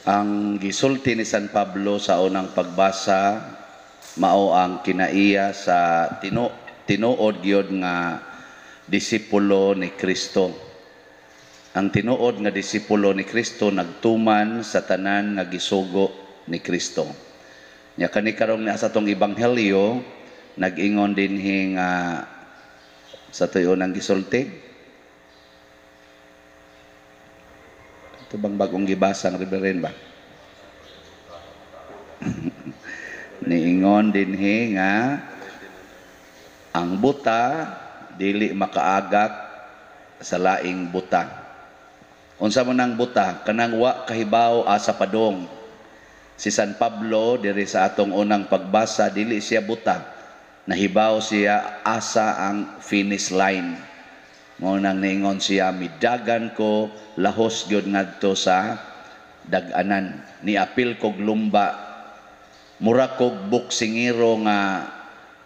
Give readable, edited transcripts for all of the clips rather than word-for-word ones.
Ang gisulti ni San Pablo sa unang pagbasa mao ang kinaiya sa tinuod gyud nga disipulo ni Kristo. Ang tinuod nga disipulo ni Kristo nagtuman sa tanan nga gisugo ni Kristo. Nya kani karong naa sa atong ebanghelyo, nag-ingon dinhi nga sa tuyo ng gisulti. Ito bang bagong gibasa ng Reverend ba? Niingon dinhi nga ang buta dili makaagak sa laing buta. Unsa man ang buta? Kanang wa kahibaw asa padong. Si San Pablo diri sa atong unang pagbasa, dili siya buta. Nahibaw siya asa ang finish line. Mao nang niingon siya, midagan ko lahos gyud ngadto sa dag-anan. Niapil kog lumba, mura kog boksingero nga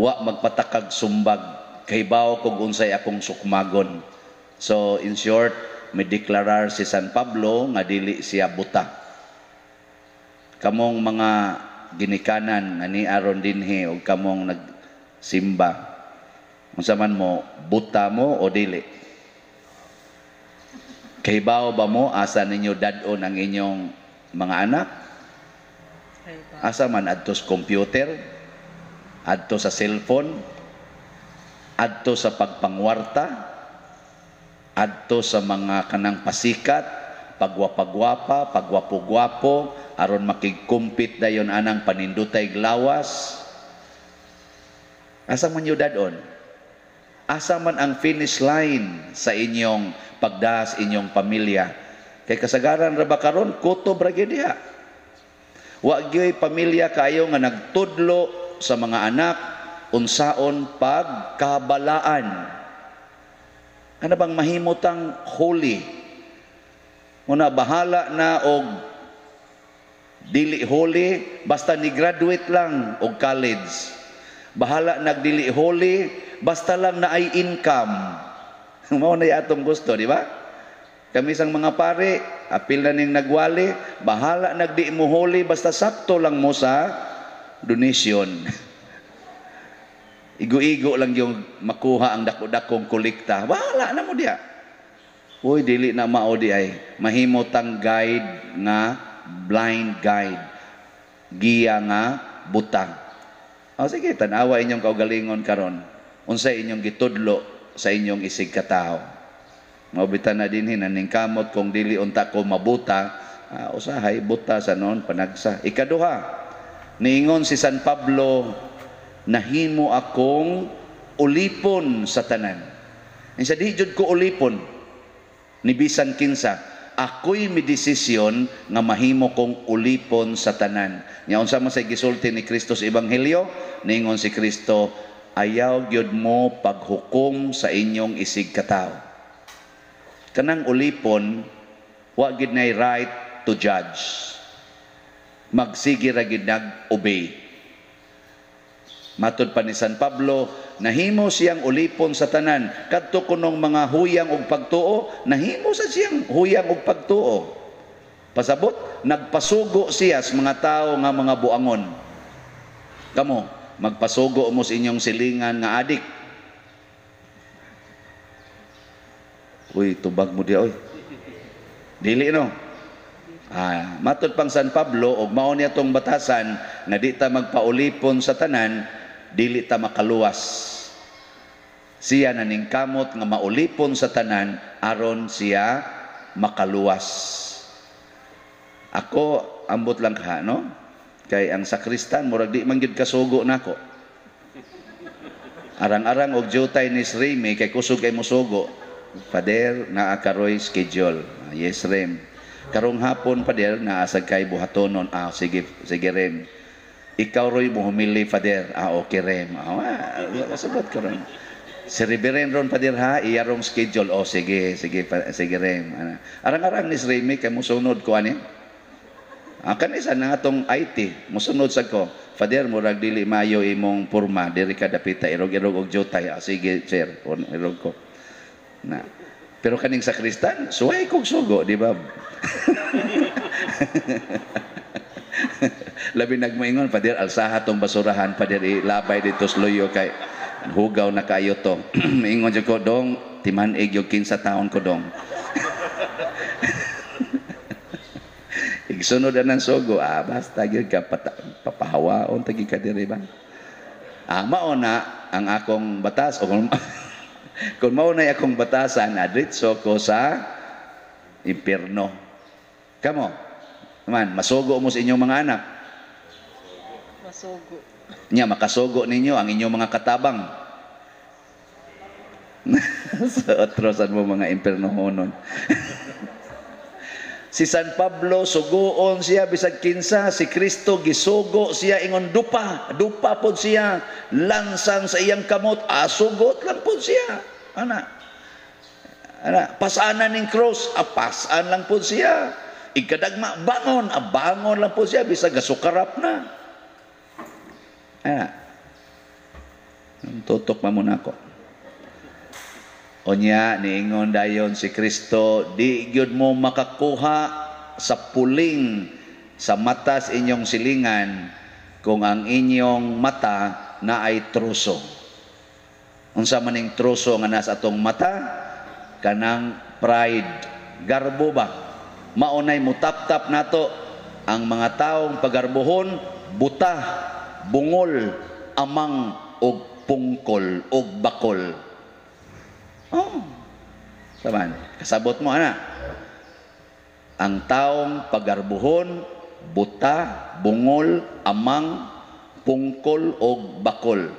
wa magpatakag sumbag, kahibaw kog unsay akong sukmagon. So in short, mideklarar si San Pablo nga dili siya buta. Kamong mga ginikanan nga niaron dinhi og kamong nagsimba, unsa man mo, buta mo o dili? Kahibaw ba mo asa ninyo dad-on ang inyong mga anak? Asa man? Adto sa computer, adto sa cellphone, adto sa pagpangwarta, adto sa mga kanang pasikat, pagwapagwapa, pagwapo-gwapo, aron makigkumpit dayon anang panindutay lawas. Asa man nyo dad-on? Asa man ang finish line sa inyong pagdas, inyong pamilya? Kay kasagaran ra ba karon, kutob ra gyud diha. Wa gyoy pamilya kayo nga nagtudlo sa mga anak unsaon pagkabalaan. Kana bang mahimutang holy? Muna bahala na og dili holy, basta ni graduate lang og college. Bahala nagdili holy, basta lang na ay income. Mao na atong gusto, di ba? Kami sang mga pare, apil na ning nagwali, bahala nagdi mo holy, basta sakto lang mo sa donation. Igo-igo lang yung makuha ang dako-dakong kolekta. Bahala na mo diya. Uy, dili na mao di ay. Mahimo tang guide nga blind guide. Giya nga butang. O sige, tanawa inyong kaugalingon karon. Unsay inyong gitudlo sa inyong isig katawo. Maubita na dinhi naning kamot kung dili unta ko mabuta, usahay buta sa noon panagsa. Ikaduha, niingon si San Pablo, nahimo akong ulipon sa tanan. Insa di jud ko ulipon ni bisan kinsa, ako'y midesisyon nga mahimo kong ulipon sa tanan. Nya unsa man say gisulti ni Kristo sa Ebanghelyo? Niingon si Kristo, ayaw gyud mo paghukom sa inyong isig katawo. Kanang ulipon, wa gyud nay right to judge. Magsige ra gyud nag-obey. Matod pa ni San Pablo, nahimo siyang ulipon sa tanan. Kadto kunong mga huyang og pagtuo, nahimo sa siyang huyang og pagtuo. Pasabot, nagpasugo siya sa mga tao nga mga buangon. Kamo, magpasugo mo sa inyong silingan nga adik. Uy, tubag mo di, oy. Dili no. Matod pang San Pablo, og mao niya tong batasan nga di ta magpaulipon sa tanan, dili ta makaluwas. Siya naningkamot nga maulipon sa tanan aron siya makaluwas. Ako ambot lang ka, no? Kay ang sakristan murag di man gyud kasugo nako. Arang-arang og jutay ni Remy kay kusog kay mosugo. Father, naa karoy schedule. Yes, Rem. Karong hapon, Father, naa sad kay buhatonon. Sige, sige, Rem. Ikaw roy muhumili, Father. Okay, Rem. Kasabot ka ron. Si Reverend ron, Father, ha, iya rong schedule. Oh, sige, sige, sige, Rem. Arang-arang ni Remy kay musunod ko ani. Kanisa na atong IT, musunod sa ko. Father, murag dili mayo imong porma, diri ka dapita irog-irog og jutay. Sige, sir, irog ko. Na. Pero kaning sakristan, suway kog sugo, di ba? Labi nagmoingon, "Pader, alsaha tong basurahan, pader, ilabay dito sa luyo kay hugaw na kayo to." Ingon jud ko, "Dong, timan-ig yung kinsa taon ko, dong." Igsunod na ng sugo, basta gyud ka papahawaon tagi ka diri ba? Mao na ang akong batas o kung mao na akong batasan, adritso ko sa impierno. Kamo, man, masugo mo sa inyong mga anak. Masugo. Nya, makasugo ninyo ang inyong mga katabang. Sa otrosan mo mga impiernohonon. Si San Pablo, suguon siya bisag kinsa, si Kristo gisugo siya, ingon dupa, dupa pod siya, lansang sa iyang kamot, asugot lang pod siya. Ana. Ana, pasaanan ning cross, apasan lang pod siya. Ikadagma bangon, abangon lang pod siya bisag gasukarap na. Ana. Tutok man mo nako. Unya, niingon dayon si Kristo, di gyud mo makakuha sa puling sa mata sa inyong silingan kung ang inyong mata na ay truso. Unsa maning truso nga nasa atong mata? Kanang pride. Garbo ba? Maunay mutap-tap nato ang mga taong pagarbohon, buta, bungol, amang og pungkol og bakol. Oh. Saman, kasabot mo ana. Ang taong pagarbuhon, buta, bungol, amang, pungkol og bakol.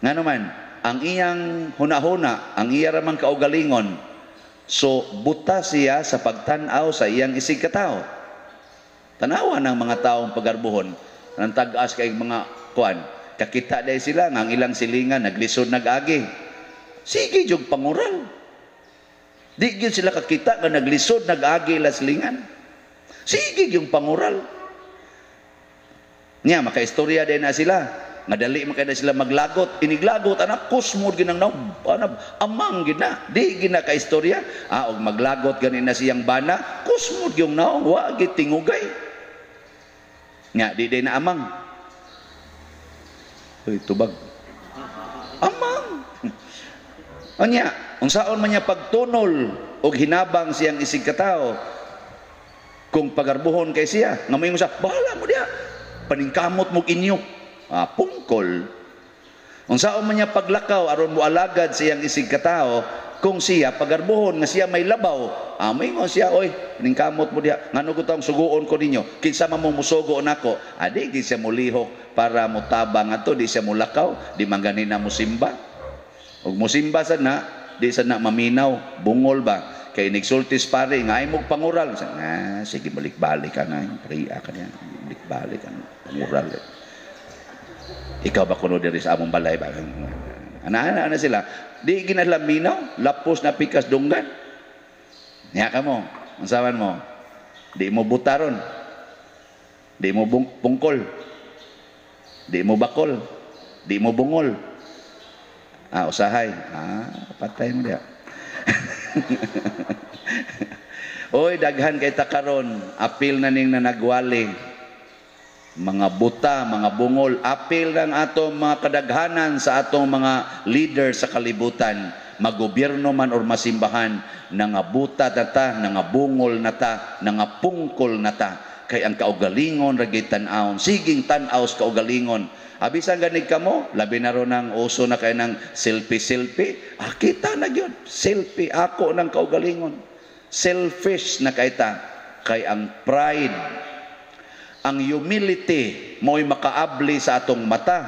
Ngano man, ang iyang hunahuna, ang iya ramang kaugalingon, so buta siya sa pagtan-aw sa iyang isig katao. Tanawa ng mga taong pagarbuhon, nang tag-as kay mga kuan, kakita dahil sila nga ang ilang silingan naglisod nag-agi. Sige jug pangural. Di gyud sila kakita nga naglisod nag-agi ila silingan. Sige yung pangural. Nya makaistorya din na sila. Nga dali man kay na sila maglagot, iniglagot anak kusmod ginang naw, anak amang gid na. Di gid na kaistorya. Og maglagot gani na siyang bana, kusmod yung naong wa gid tingugay. Nya di day na amang. Uy, tubag. Amang. Anya, unsaon man niya pagtunol og hinabang siyang isig katao kung pagarbuhon kay siya, nga moingon siya, bahala mo diha, paningkamot mo inyo. Pungkol. Unsaon man niya paglakaw aron mo alagad siyang isig katao kung siya pagarbuhon nga siya may labaw, moingon siya, oy, paningkamot mo diha, ngano ko taong suguon ko ninyo, kinsa man mo musugo nako, di gid siya molihok para motabang ato, di siya molakaw, di man gani na mosimba. Og mosimba sad na, di sad na maminaw, bungol ba? Kay nigsultis pare nga ay mog pangural. Sige balik-balik ka na, priya ka niya, balik-balik ka pangural. Ikaw ba kuno diri sa among balay ba? Ana ana sila. Di ginala minaw, lapos na pikas dunggan. Niya ka mo, unsaman mo? Di mo butaron. Di mo bungkol. Di mo bakol. Di mo bungol. Usahay. Patay mo diha. Oy, daghan kay takaron, apil na ning nanagwali. Mga buta, mga bungol, apil ng atong mga kadaghanan sa atong mga leader sa kalibutan, magobyerno man or masimbahan, nangabuta na ta, nangabungol na ta, nangapungkol na ta. Kay ang kaugalingon ragay tan-awon, siging tan-aw sa kaugalingon. Abisan ganig kamo, labi na ron ang uso na kay ng selfie-selfie. Kita na yun, selfie, ako ng kaugalingon. Selfish na kay ta, kay ang pride, ang humility, mao'y makaabli sa atong mata,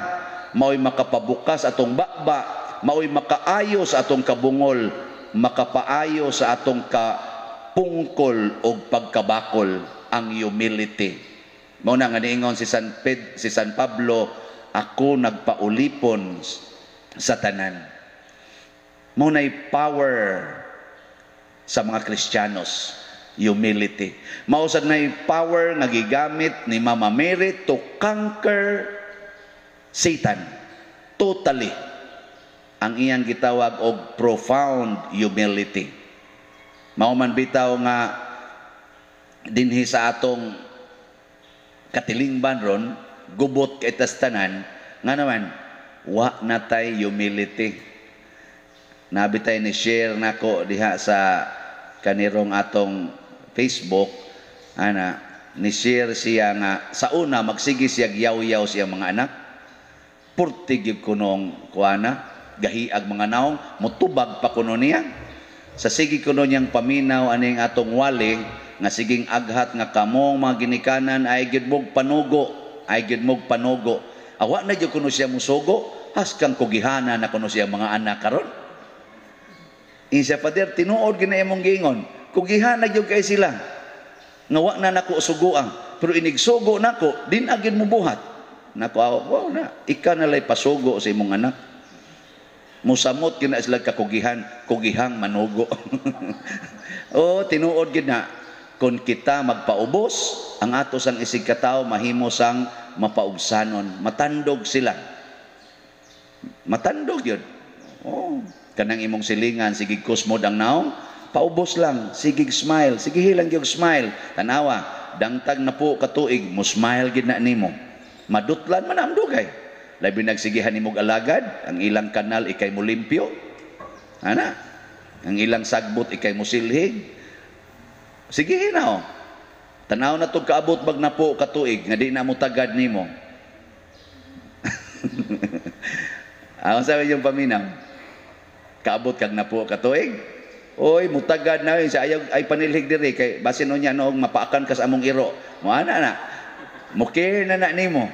mao'y makapabukas atong bakba, mao'y makaayo sa atong kabungol, makapaayo sa atong kapungkol o pagkabakol, ang humility. Mao na nga niingon si San Pablo, ako nagpaulipon sa tanan. Mao na'y power sa mga Kristiyanos, humility. Mao sad na'y power nga gigamit ni Mama Mary to conquer Satan totally. Ang iyang gitawag og profound humility. Mao man bitaw nga Dinhi sa atong katilingban ron, gubot kay tas tanan, nga naman wa na tay humility. Nabi tay ni share nako diha sa kanirong atong Facebook ana, ni share siya nga sa una magsige siya yaw-yaw siya mga anak, purti gyud kunong kuana, gahiag mga naong, mutubag pa kuno niya. Sa sige kuno niyang paminaw aning atong wali nga siging aghat nga kamong mga ginikanan ay gyud mog panugo, ay gyud mog panugo. Awa na gyud kuno siya musugo, haskang kugihana na kuno siya mga anak karon. Insa Father, tinuod gina imong giingon. Kugihana gyud kay sila. Nga wa na nako sugoa, pero inigsugo nako, din agin mo buhat. Nako, wow na, ikaw na lay pasugo sa imong anak. Musamot gina sila kakugihan, kugihang manugo. Oh, tinuod gid na kung kita magpaubos, ang ato sang isig katawo mahimo sang mapaubsanon, matandog sila. Matandog yun. Oh, kanang imong silingan, sige kusmod ang naong, paubos lang, sige smile, sige hilang gyud smile. Tanawa, dangtag na po katuig, mo smile gid na nimo. Madutlan man ang dugay. Labi nagsigihan nimog alagad, ang ilang kanal ikay mo limpyo. Ana, ang ilang sagbot ikay mo silhig. Sige na oh. Tanaw na tog kaabot bag na po katuig nga di na mo tagad nimo. Ang sabi yung paminaw, kaabot kag na po katuig. Oy, mutagad na sa ayaw ay panilhig diri kay basin unya noong mapaakan ka sa among iro. Mo ana na. Mo-care na na nimo.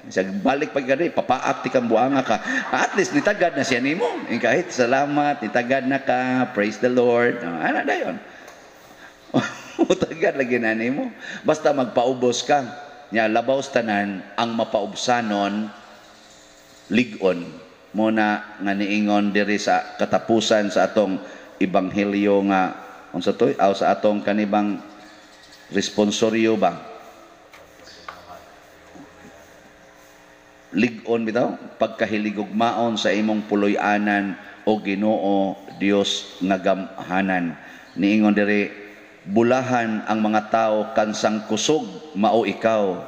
Sa balik pag kadi papaak ti kang buanga ka. At least nitagad na siya nimo. Kahit salamat, nitagad na ka, praise the Lord. Ana dayon. Mutagad lagi na nimo. Basta magpaubos ka. Nya labaw sa tanan ang mapaubsanon lig-on. Muna nga niingon diri sa katapusan sa atong ebanghelyo nga unsa toy aw sa atong kanibang responsoryo ba? Lig-on bitaw pagkahiligugmaon sa imong puloy-anan o Ginoo Dios nga gamhanan. Niingon diri, bulahan ang mga tao kansang kusog mao ikaw,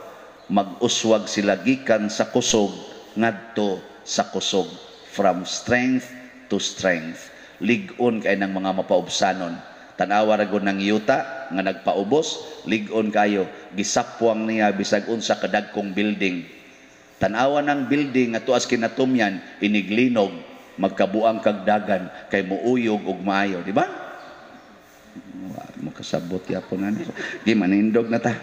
mag-uswag sila gikan sa kusog ngadto sa kusog, from strength to strength. Lig-on kay ng mga mapaubsanon. Tan-awa ra gud ng yuta nga nagpaubos, lig-on kayo, gisapwang niya bisag unsa kadagkong building. Tan-awa ng building nga tuas kinatumyan, iniglinog, magkabuang kag dagan kay muuyog og maayo, di ba? Makasabot yapon ani. Di manindog na ta.